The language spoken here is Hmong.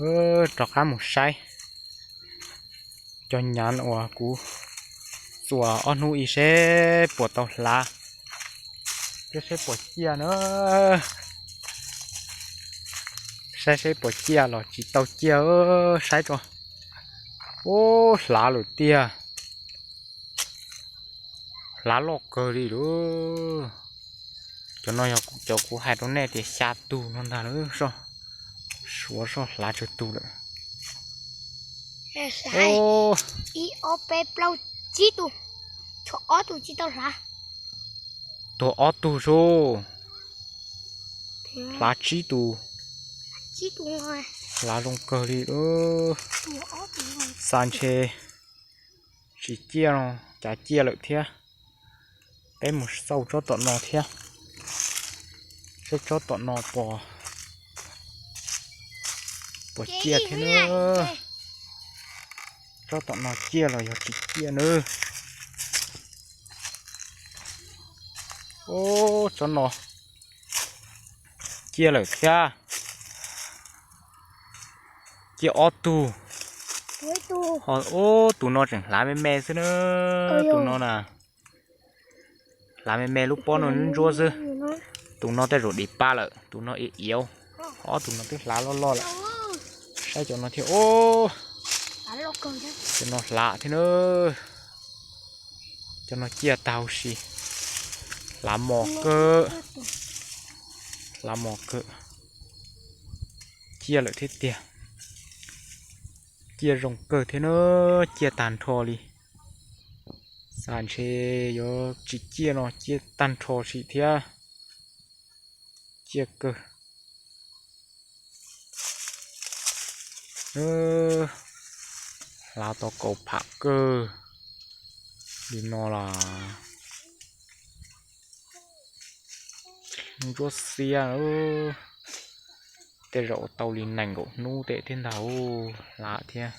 Rov qab mus saib cov nyav uas kuv txuas ob hnub ib seb puas tau hlav, thiab seb puas ciaj na. Saib seb puas ciaj los tsis tau ciaj, saib tso. Ub, hlav lawm tiag. Hlav loj kawg li lauj. Cov no yog cov kuv hais rau nej tias xya tug no ntag lauj. Suav zoj hlav tsawg tug lawm. Ib ob peb plaub tsib tug, tshuav ob tug tsis tau hlav. Tuag ob tug sub. Hlav tsib tus. Hlav zoo kawg li lauj. Xa ntshe tsis ciaj no, cas ciaj lawm thiab. Peb mus xauj tsob tom no thiab, seb tsob tom no puas, puas ciaj thiab na. Tsob tom no ciaj los yog tsis ciaj na. Ub, tsob no ciaj lawm thiab. Ciaj ob tug. Ub, tus no tseem hlav me me xwb na. Tus no na, hlav me me lub pob no ntsuab xwb. Tus no tej zaum dim pa lawm, tus no iav iav. Ob tug no twb hlav loj loj lawm. Saib cov no thiab. Ub, cov no hlav thiab na. Cov no ciaj tag huv si. Hlav mos kawg. Hlav mos kawg. Ciaj lawm thiab tiag. Ciaj zoo kawg thiab na, ciaj tag nrho li. Xa ntshe yuav tsis ciaj no, ciaj tag nrho si thiab. Ciaj kawg. Hlav tau kaus pham kawg li no las. Ntsuab xiab, tej zaum tau li nees nkaum hnub tej thiab ntag, hlav thiab.